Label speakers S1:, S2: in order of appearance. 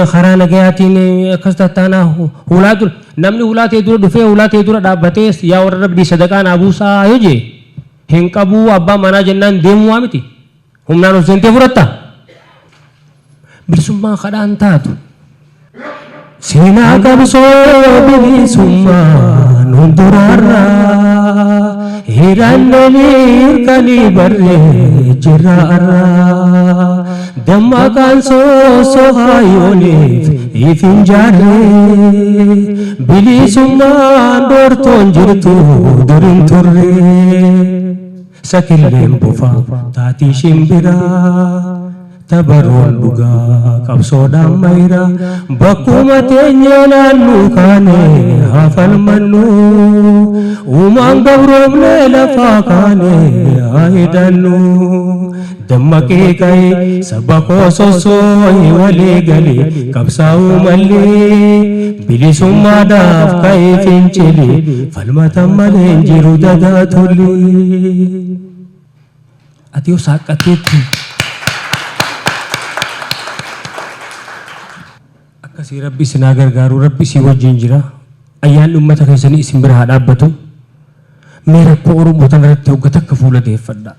S1: Karaa nagayaatiin akkas tattaanaa hulaa dura namni hulaa tee dura dhufee hulaa tee dura dhaabbatee yaa warra rabbii sadaqaa naa buusaa yoo jee hin qabuu abbaa manaa jennaan deemuu waa miti. Humnaan ol seentee fudhatta? Bilisummaan kadhaan taatu. Seenaa qabsoo bilisummaa nuun duraarraa hidhannee mirkanii barree jirra arraa. Dammaqaan soosoo yooniif if hin jaarree bilisummaan dhoortoon jirtu dur hin turre. Sakilleen bofa taatii shimbiraa tabaroon dhugaa qabsoodhaan mayra bakkuma teenyee naannuu kaane haa falmannu uumaan gabroomne lafaa kaane haa hidhannu dammaqee ka'e saba koo sossoo'i walii gali qabsaa'uu mallee bilisummaadhaaf ka'ee fincili falmatan malee hin jiru dadaa tolli. Ati yoo saaqqatteetti akkasii rabbi isin haa gargaaru, rabbi isin wajjin jira, ayyaanni ummata keessanii isin bira haa dhaabbatu. Mee rakkoo Oromoo tana irratti hogga takka fuula deeffadha.